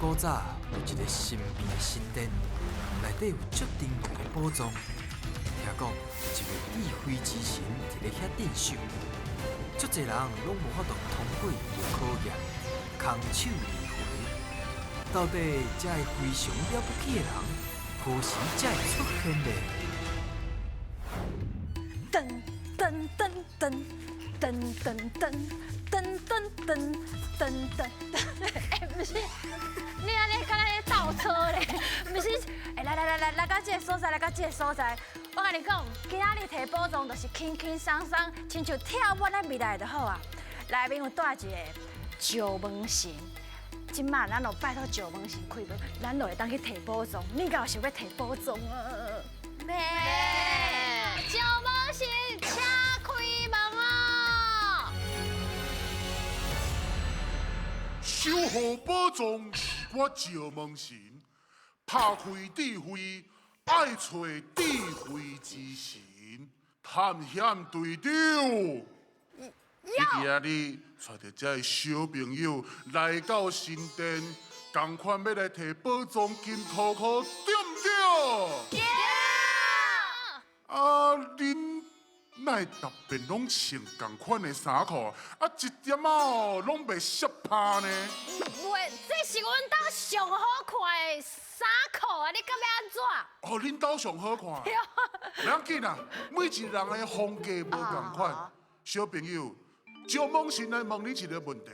古早有一个神秘的神殿，内底有足珍贵的宝藏。听讲一位智慧之神伫咧遐镇守，足济人拢无法度通过伊的考验，空手而回。到底这个非常了不起的人，何时才会出现呢？噔噔噔噔噔噔噔噔噔噔噔噔，欸，毋是，你按呢敢若咧斗车咧，毋是，欸，来来来来，來到這个所在，來到這个所在，我共你講，今仔日提寶藏就是輕輕鬆鬆，親像跳舞咱未來就好啊。內面有蹛一个石門神，這馬咱就拜託石門神開門，咱就會當去提寶藏。你敢有想欲提寶藏啊？欲，石門神，請開門啊！守護寶藏是我石門神，拍開智慧，愛揣智慧之神，探險隊長。你今仔日帶著這个小朋友來到神殿，仝款欲來提寶藏金箍箍，對毋對？對。啊，恁哪會逐遍攏穿仝款的衫褲，啊，一點仔哦攏袂攝拍呢？袂，這是阮兜上好看的衫褲啊！你敢欲按怎？哦，恁兜上好看。對。袂要緊啦，每一个人的風格無仝款。小朋友，石門神來問你一个問題：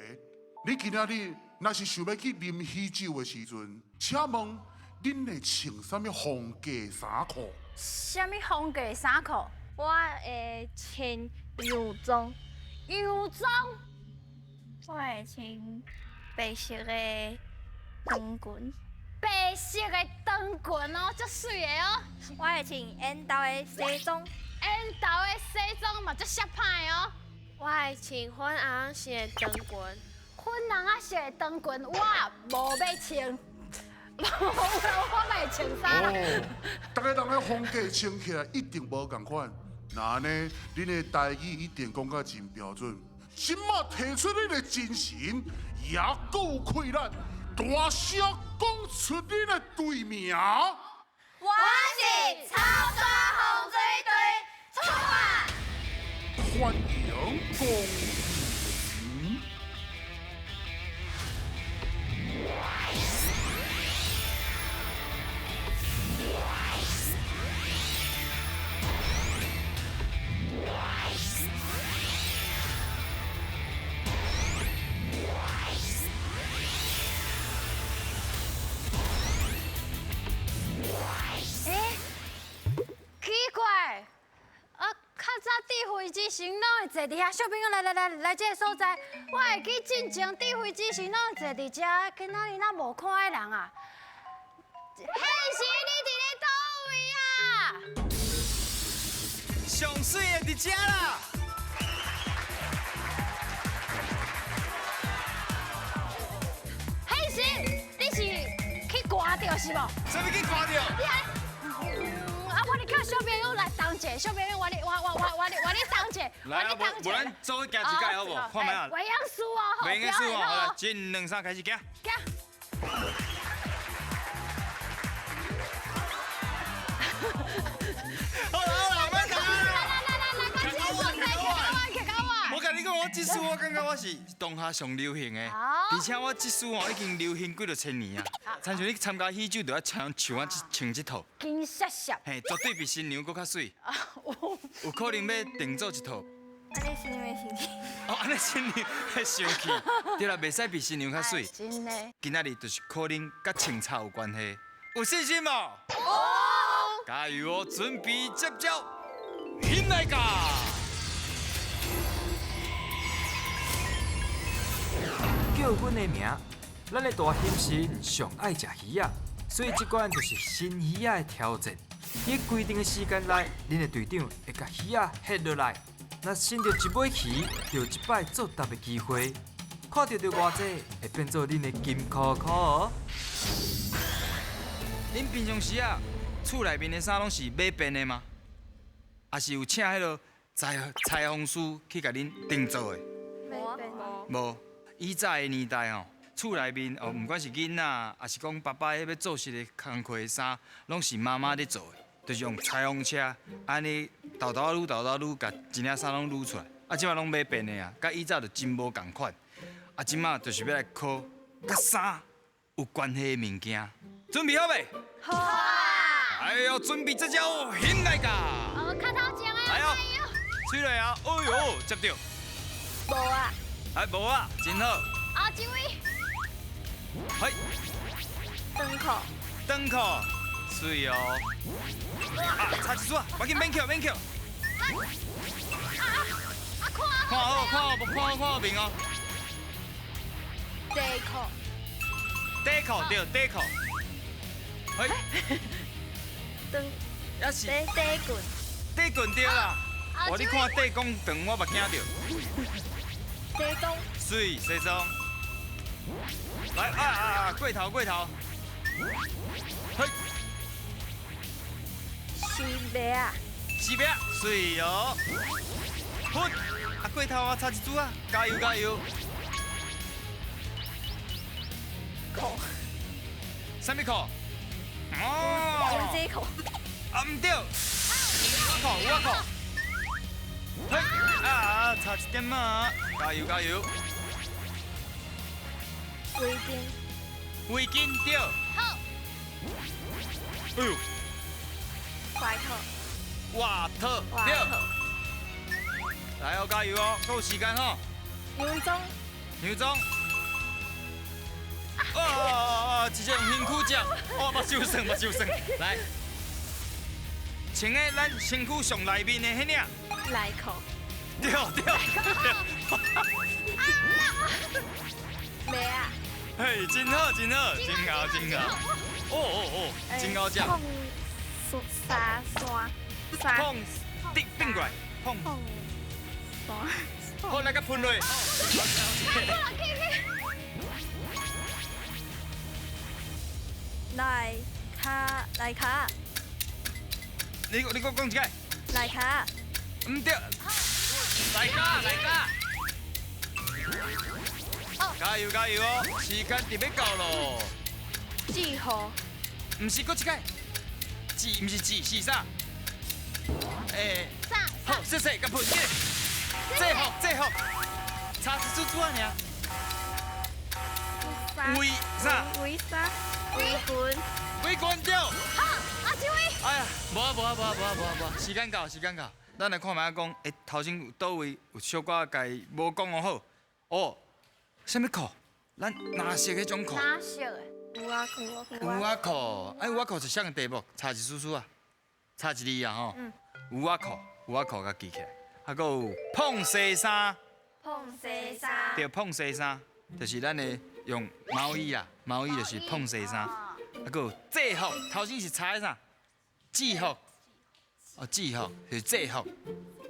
你今仔日若是想欲去啉喜酒的時陣，請問恁會穿啥物風格衫褲？啥物風格衫褲？我會穿洋裝，洋裝。我會穿白色的長裙，白色的長裙哦，足媠的哦。我會穿緣投的西裝，緣投的西裝嘛足攝歹的哦。我會穿粉紅色的長裙，粉紅仔色的長裙，我無欲穿。我袂穿衫啦。哦，逐个人的風格穿起來一定無仝款。若按呢，恁的台語一定講甲真標準。這馬提出恁的精神，也閣有氣力，大聲講出恁的隊名。我是草山風水隊，出發！歡迎光臨。欸，奇怪，啊，較早智慧之神攏會坐佇遐，小朋友來來來來這个所在，我會記進前智慧之神攏會坐佇遮，今仔日哪無看彼人啊？現時你佇咧佗位啊？上媠的佇遮啦！現時你是去寒著是無？啥物去寒著？你還？啊！我咧叫小朋友來同齊，小朋友我咧我我我我咧我咧同齊，來啊！無無咱做伙行一擺好無？看覓啊？袂用輸哦，袂用輸哦！好來，一、兩、三，開始行。行。好啦好啦，免打啦。來來來來，來，較我共你講，我這首我感覺我是當下上流行的，而且我這首哦已經流行幾若千年啊。親像你參加喜酒，就愛穿像我穿這套。金閃閃。嘿，絕對比新娘閣較媠。有可能欲訂做一套。按呢新娘會生氣。哦，按呢新娘會生氣。對啦，袂使比新娘較媠。真的。今仔日就是可能佮穿插有關係，有信心無？有。加油哦，準備接招，起來噶！叫阮的名，咱的大興神上愛食魚仔，所以這關就是新魚仔的挑戰。佇規定的時間內，恁的隊長會共魚仔翕落來，若伸著一尾魚，就有一擺作答的機會。看著著偌濟，會變做恁的金箍箍哦。恁平常時啊，厝內面的衫攏是買編的嗎？抑是有請彼个裁裁縫師去共恁訂做的？無。無。以早的年代吼，厝內面哦，毋管是囡仔，抑是講爸爸彼欲做事的工課的衫，攏是媽媽咧做的，就是用裁縫車按呢沓沓仔擼，沓沓仔擼，共一領衫攏擼出來。啊，這擺攏買便的啊，佮以早就真無仝款。啊，這擺就是欲來考佮衫有關係的物件，準備好未？好啊！哎喲，準備這招興來㗎！哦，較頭前的，來哦，吹落啊！哎喲，接著。無啊。哎，無啊，真好。啊，這位。嘿。長褲。長褲，媠哦。啊，差一絲啊，無要緊，免捡，免捡。啊啊！看看好，看好，看好，看好面哦。底褲。底褲對，底褲。嘿。長。也是。底底棍。底棍對啦。哇，你看底講長，我嘛驚著。西裝。媠，西裝。來啊啊啊！過頭過頭。嘿。絲襪仔。絲襪仔，媠哦。好，啊過頭啊，差一絲啊，加油加油。褲。啥物褲？哦。牛仔褲。啊毋對。牛仔褲，牛仔褲。嘿，啊啊，差一點仔，加油加油。圍巾。圍巾對。好。哎呦。外套。外套對。來哦，加油哦，夠時間吼。洋裝。洋裝。哦哦哦，直接用身軀接，哦，目睭酸，目睭酸，來。穿在咱身軀上內面的彼領。內褲。對對對。襪仔。嘿，真好真好，真𠢕真𠢕。哦哦哦，真𠢕食。碰衫衫。碰，頂頂過來，碰。碰衫。好，來共噴落。內跤內跤。你閣講一擺。內跤。毋對。內跤內跤。加油加油哦！時間就欲到咯。制服。毋是，閣一擺。字毋是字，是啥？欸。啥？好，謝謝，共噴起。制服制服。差一絲絲仔爾。圍啥？圍啥？圍裙。圍裙對。好，啊這位。哎呀，無啊無啊無啊無啊無啊，時間到時間到，咱來看覓仔講，欸，頭先有佗位有小可共無講哦好。哦，啥物褲？咱藍色彼種褲。藍色的。牛仔褲。牛仔褲，哎，牛仔褲是啥個題目？差一絲絲啊，差一字啊吼。牛仔褲，牛仔褲，共記起來。啊，閣有膨西衫。膨西衫。對，膨西衫，就是咱的用毛衣啊，毛衣就是膨西衫。啊，閣有制服，頭先是查啥？制服。哦，制服是制服，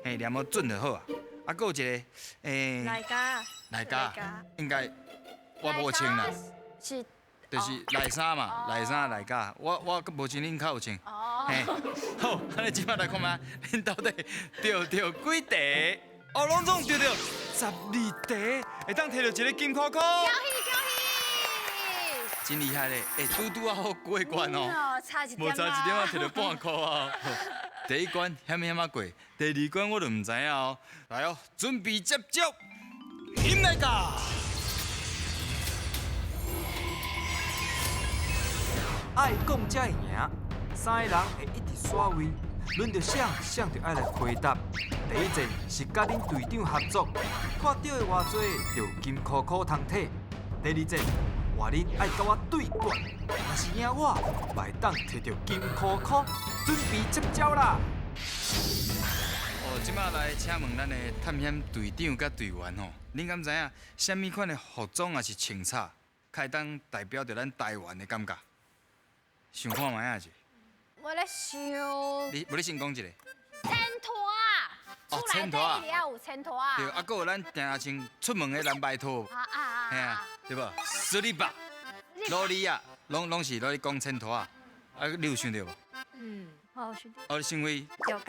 嘿，念好準就好啊。啊，閣有一個，欸，內跤。內跤，應該我無穿啦。是。就是內衫嘛，內衫內跤，我閣無穿，恁較有穿。嘿，好，按呢這擺來看覓，恁到底著著幾題？哦，攏總著著12題，會當摕著一个金箍箍。恭喜恭喜！真厲害咧，欸，拄拄仔好過關哦。差一點。無差一點仔，摕著半箍啊。第一關險險仔過，第二關我就毋知影哦。來哦，準備接招，起來㗎！愛講才會贏，三個人會一直刷位，輪著誰，誰就愛來回答。第一戰是佮恁隊長合作，看著的偌濟就有金箍箍通摕。第二戰換恁愛佮我對決，若是贏我，嘛會當摕著金箍箍。準備接招啦！哦，這擺來請問咱的探險隊長佮隊員吼，恁敢知影啥物款的服裝抑是穿插，較會當代表著咱台灣的感覺？想看覓仔者？我咧想。你無你先講一个。千拖啊！哦，千拖啊！厝內底一定有千拖啊。對，啊，閣有咱定定穿出門的藍白拖。啊啊啊！嘿啊，對無？斯里巴、勞力啊，攏是攏咧講千拖啊。啊，你有想著無？嗯，我有想著。哦，你想為？石岡。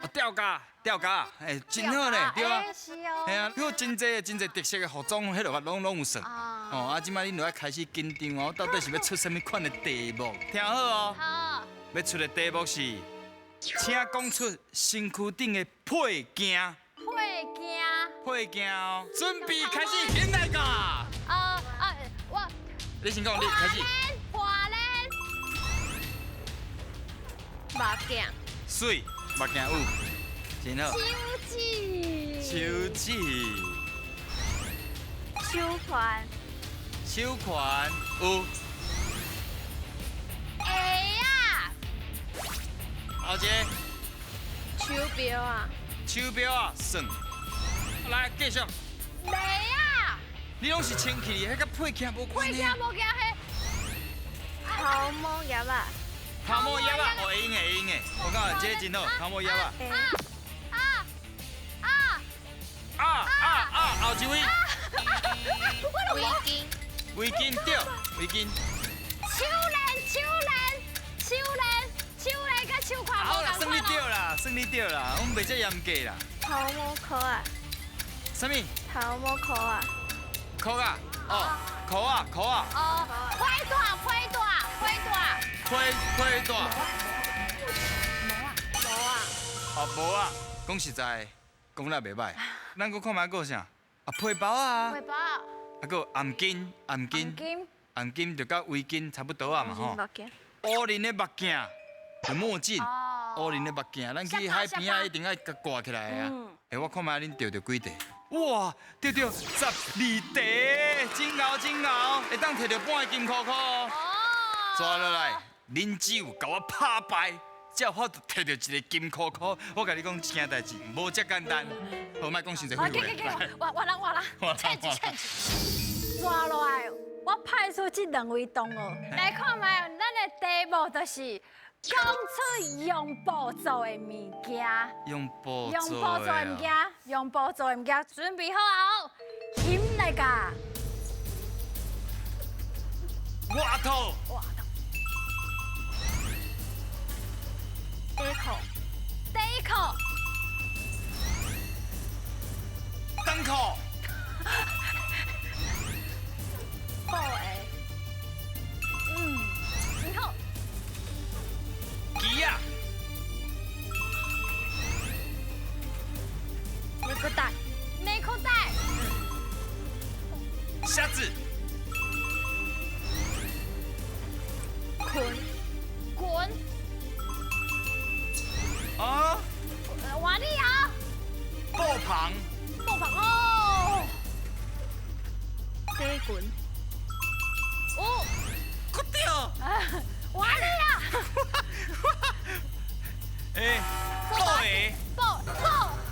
哦，吊嘎，吊嘎，哎，真好咧，对啊。是哦。嘿啊，有真济真济特色的服装，彼落拢有算。哦，啊，这摆恁就爱开始紧张哦，到底是欲出啥物款的题目？听好哦。好。欲出的题目是，请讲出身躯顶的配件。配件。配件哦，准备开始，先来个。啊啊，我。你先讲，你开始。破链。目镜。媠，目镜有，真好。手指。手指。手环。手环有。鞋啊。后一个。手表啊。手表啊，算。来，继续。袂啊。你拢是清气，彼佮配件无关。配件无关系。头毛叶啊。头毛叶啊，哦，会用的，会用的，我感觉这个真好，头毛叶啊。啊啊啊啊啊！后一位。围巾。围巾对，围巾。手链，手链，手链，手链佮手环。好啦，算你对啦，算你对啦，阮袂遮严格啦。头毛箍啊。啥物？头毛箍啊。箍啊，哦，箍啊，箍啊。哦，皮带，皮带，皮带。皮皮带。无啊，无啊。哦，无啊，讲实在，讲了袂歹。咱阁看觅阁有啥？啊，皮包啊。皮包。啊，阁有颔巾，颔巾。颔巾就佮围巾差不多啊嘛吼。乌林的目镜，就墨镜。乌林的目镜，咱去海边仔一定爱共挂起来啊。欸，我看觅恁著著几题？哇，著著12题，真𠢕真𠢕，会当提著半个金箍箍。哦。煞落来，恁只有共我拍败，才有法度提著一个金箍箍。我共你讲，这件代志无遮简单。好，莫讲伤济废话。我我我啦，切一切一。煞落来，我派出这两位同学来看觅，咱的题目就是讲出用布做的物件。用布用布做的物件，用布做的物件，准备好后，翕来噶。外套。外套。底裤。底裤。长裤。布的。真好。机啊。内裤袋。内裤袋。鞋子。裙。裙。啊。换你啊。布棚。布棚哦。底裙。哦。阁对。换你啊。欸，布鞋。布布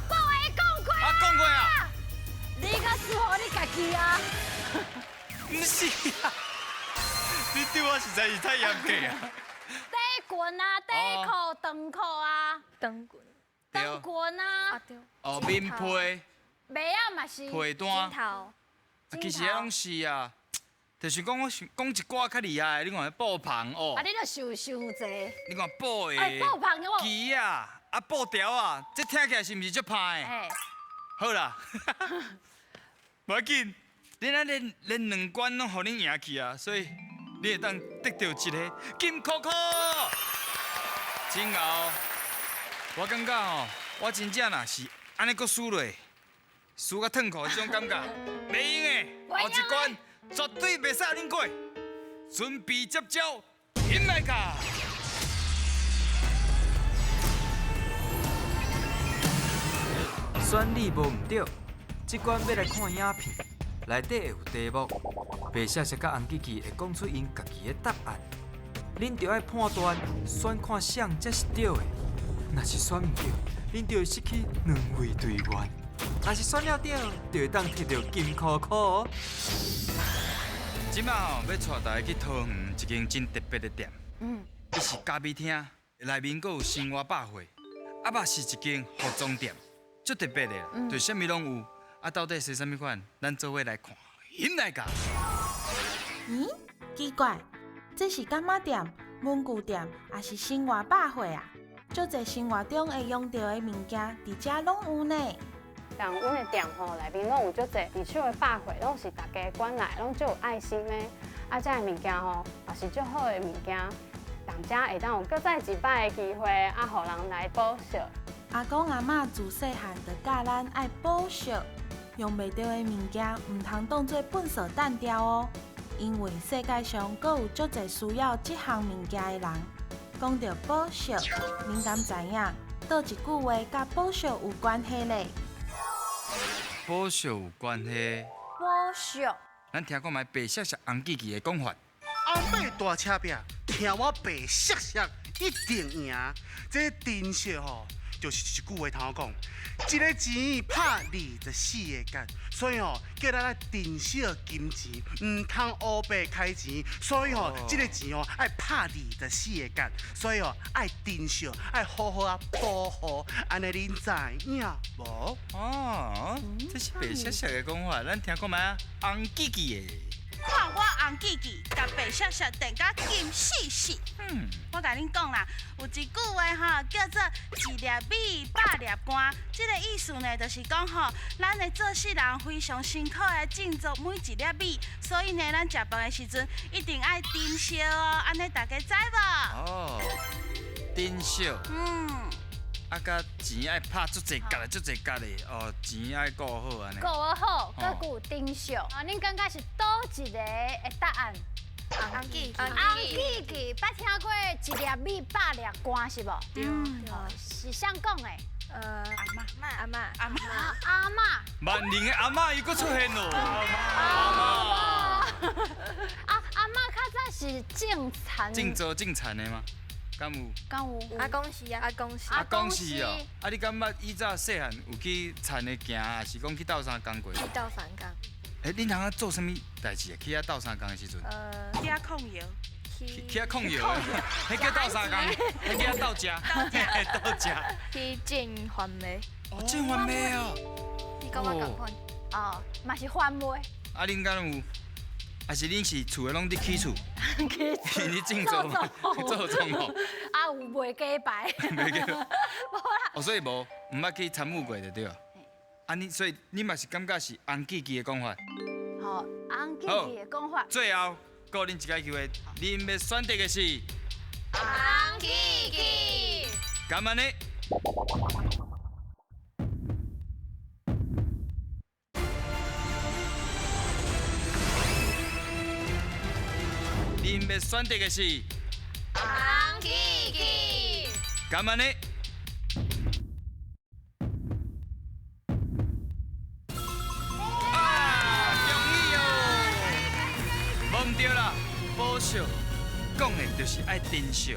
布鞋讲过啊，讲过啊。你较适合你家己啊。毋是啊，你对我实在是太严格啊。底裙啊，底裤、长裤啊。长裙。长裙啊。哦，棉被。袜仔嘛是。被单。枕头。其实彼拢是啊，就是讲我想讲一寡较厉害的，你看布棚哦。啊，你著想伤济。你看布的。哎，布棚哦。机啊，啊布条啊，这听起来是毋是足歹的？哎。好啦，无要紧，恁啊连连两关拢予恁赢去啊，所以你会当得到一个金箍箍。真𠢕，我感觉吼，我真正若是按呢阁输落，输甲褪裤这种感觉，袂用的，后一关绝对袂使予恁过。准备接招，引来卡。选你无毋对，这关欲来看影片，内底会有题目，白雪雪佮红机器会讲出𪜶家己的答案，恁著爱判断选看啥才是对的。若是选毋对，恁就会失去两位队员；若是选了对，就会当摕著金箍箍哦。这摆吼欲带大家去桃园一间真特别的店，伊是咖啡厅，内面阁有生活百货，啊嘛是一间服装店。足特别的啦，就啥物拢有，啊，到底是啥物款？咱做伙来看，引来噶。咦，奇怪，这是柑仔店、文具店，抑是生活百货啊？足濟生活中會用著的物件，佇遮攏有呢。像阮的店吼，內面攏有足濟二手的百貨，攏是大家關來，攏足有愛心的。啊，這个物件吼，也是足好的物件，踮遮會當有閣再一擺的機會，啊，予人來補惜。阿公阿嬤自細漢就教咱愛補惜，用袂著的物件，毋通當做糞埽擲掉哦。因為世界上閣有足濟需要這項物件的人。講著補惜，恁敢知影？佗一句話佮補惜有關係咧？補惜有關係。補惜。咱聽看覓白雪雪紅記記的講法。後尾大車拼，聽我白雪雪一定贏。這珍惜吼，就是一句話頭講，一个錢拍24个結，所以吼叫咱愛珍惜金錢，毋通烏白開錢。所以吼，這个錢吼愛拍24個結，所以吼愛珍惜，愛好好啊保護，按呢恁知影無？哦，這是白雪雪的講法，咱聽看覓啊？紅記記的。看我紅記記，共白雪雪電甲金死死。我共恁講啦，有一句話吼，叫做一粒米百粒汗。這个意思呢，就是講吼，咱的做事人非常辛苦的種作每一粒米，所以呢，咱食飯的時陣一定愛珍惜哦。按呢大家知無？哦，珍惜。啊，佮錢愛拍足濟角的，足濟角的哦，錢愛顧好按呢。顧好，閣有珍惜。啊，恁感覺是佗一个的答案？紅記紅記記，捌聽過一粒米百粒汗是無？是啥講的？阿嬤，阿嬤，阿嬤，阿嬤。萬能的阿嬤又閣出現咯。阿嬤。啊，阿嬤較早是種田。種作種田的嗎？敢有？敢有？阿公是啊，阿公是。阿公是哦。啊，你敢捌以早細漢有去田的行，還是講去鬥相共過？去鬥相共。欸，恁通做啥物代誌啊？去遐鬥相共的時陣？去遐控藥。去遐控藥，彼叫鬥相共，彼叫鬥食。鬥食。去種番麥。哦，種番麥哦。你感覺仝款？哦，嘛是番麥。啊，恁敢有？還是恁是厝的攏佇起厝？起你種作做種哦。啊，有賣雞排。賣雞排。無啦。哦，所以無，毋捌去參與過就對了。啊，你所以你嘛是感覺是紅記記的講法。好，紅記記的講法。最後，閣恁一个機會，恁欲選擇的是紅記記。敢按呢？恁欲選擇的是紅記記。敢按呢？啊，恭喜哦！無毋對啦，補惜講的就是愛珍惜，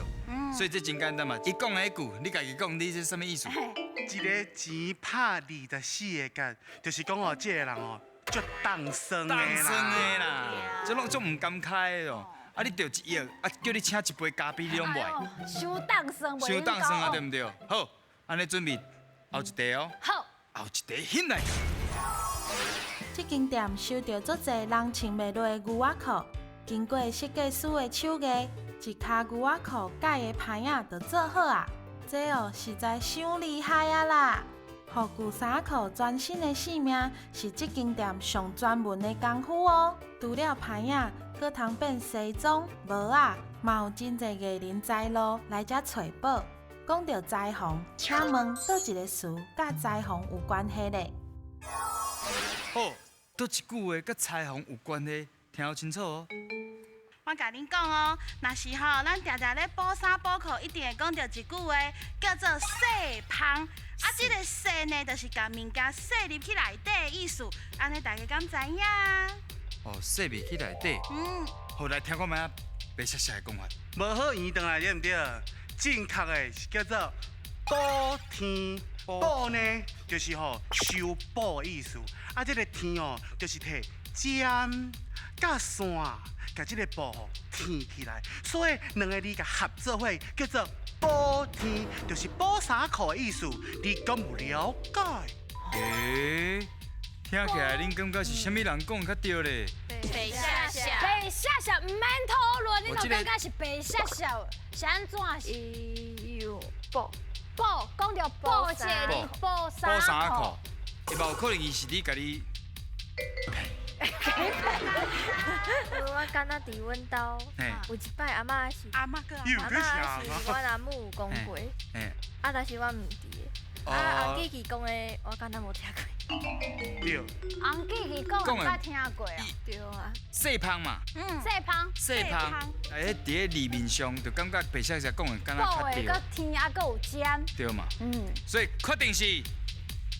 所以這真簡單嘛。伊講的彼句，你家己講，你這啥物意思？一个錢拍24個結，就是講哦，這个人哦，足當算的啦，當算的啦，這攏足毋甘開的哦。啊，你著1億，啊，叫你請一杯咖啡，你攏袂愛。傷當算，傷當算啊，對毋對？好，按呢準備後一題哦。好。後一題起來。這間店收著足濟人穿袂落的牛仔褲，經過設計師的手藝，一跤牛仔褲改的牌仔就做好啊！這哦實在傷厲害啊啦！予舊衫褲全新的生命，是這間店上專門的功夫哦。除了牌仔，閣通變西裝、帽仔，嘛有真濟藝人才路來遮揣寶。講著裁縫，請問佗一个詞佮裁縫有關係咧？好，佗一句話佮裁縫有關係，聽好清楚哦。我共恁講哦，若是吼，咱定定咧補衫補褲，一定會講著一句話，叫做細芳。啊，這个細呢，就是共物件細入去內底的意思。按呢大家敢知影？哦，細入去內底。好，來聽看覓啊，白雪雪的講法。無好圓轉來對毋對？正確的是叫做補天。補呢，就是吼修補的意思。啊，這个天哦，就是提針佮線，共這个布吼添起來，所以兩个字共合做伙叫做補天，就是補衫褲的意思。你敢有了解？欸，聽起來恁感覺是啥物人講較對咧？白雪雪，白雪雪毋免討論，你若感覺是白雪雪，是按怎？伊有補。宝，讲著宝这个字，宝宝衫衫裤，伊嘛有可能伊是咧共你我敢若伫阮兜有一摆阿嬷是阿嬷个阿嬷是阮阿母有讲过，啊，但是我毋记得。啊，洪记记讲的，我敢若无听过。对。洪记记讲的，捌听过啊？对啊。细芳嘛。细芳。细芳，哎，伫咧字面上就感觉白色色讲的敢若较对。宝的，阁天啊，阁有尖。对嘛。所以确定是。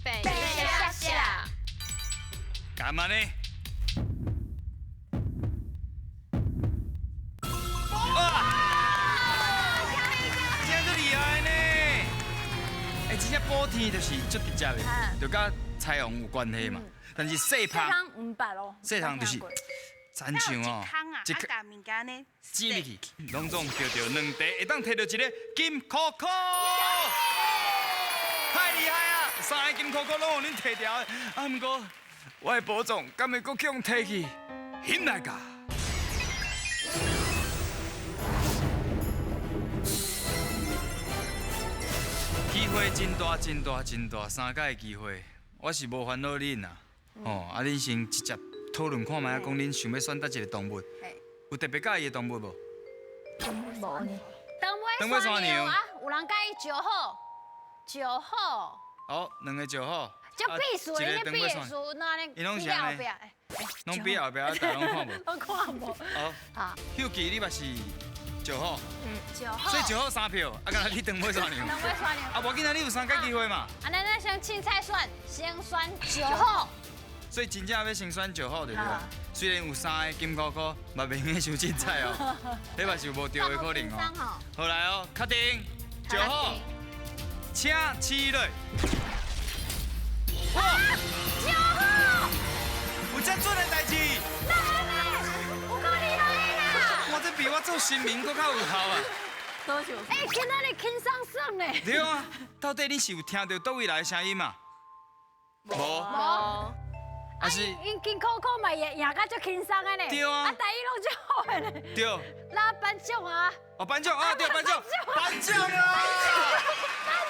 白色色。干嘛呢？真正补天就是足直接的，就佮彩虹有关系嘛。但是细芳，毋捌哦。细芳就是亲像哦，一空啊，物件呢，挤入去，拢总叫著两块，会当摕著一个金箍箍。太厉害啊！三个金箍箍拢予恁摕著的，啊，毋过我的宝藏敢会阁去予摕去？兴来噶！机会真大，真大，真大，三摆的机会，我是无烦恼恁啦。哦，啊，恁先直接讨论看觅，讲恁想欲选佗一个动物，有特别佮意的动物无？无呢。长尾山羊啊，有人佮意石虎，石虎。好，两个石虎。这比数，你比的数，那呢？伊拢是按呢？拢比后壁，大家拢看无？拢看无。好。啊。秀吉，你嘛是？石虎，石虎，所以石虎三票，啊，敢若你长尾山羊，长尾山羊，啊，无紧啊，你有三个机会嘛。啊，咱咱先凊彩选，先选石虎。所以真正欲先选石虎对不对？虽然有三个金箍箍，嘛袂用伤凊彩哦，彼嘛是有无对的可能哦。好来哦，确定，石虎，请起落。哇，石虎，有这准的代志。这比我做新民阁较有效啊！多谢。哎，今仔日轻松算呢。对啊，到底你是有听著佗位来的声音嘛？无。无。啊是。𪜶金箍箍嘛赢赢甲足轻松的呢。对啊。啊，台语拢足好的呢。对。那颁奖啊。哦，颁奖啊，对，颁奖。颁奖啊！颁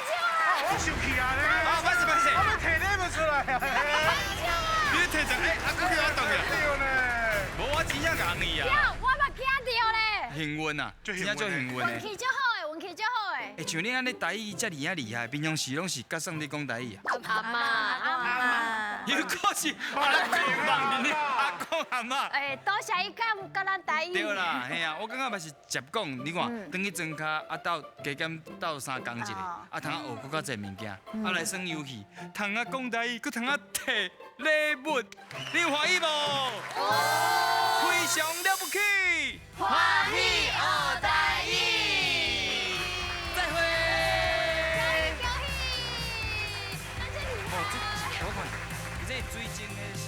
奖啊！我生气啊咧！啊，歹势歹势。我欲提礼物出来啊！颁奖啊！你提一个，哎，啊，阁叫我动去。对呢。无，我真正共伊啊。我嘛惊著咧。幸运啊，真正足幸运的。运气足好的，运气足好的。欸，像你按呢台语遮尔仔厉害，平常时拢是佮谁咧讲台语啊？阿嬷，阿嬷。又阁是阿公阿公阿嬷。欸，多谢伊讲佮咱台语。对啦，嘿啊，我感觉嘛是接讲，你看，转去庄跤啊斗加减斗相共一下，啊通仔学阁较济物件，啊来耍游戏，通仔讲台语，阁通仔提礼物，你有欢喜无？非常了不起，欢喜学台语，再会。恭喜恭喜！哦，这我看，伊这水晶的是。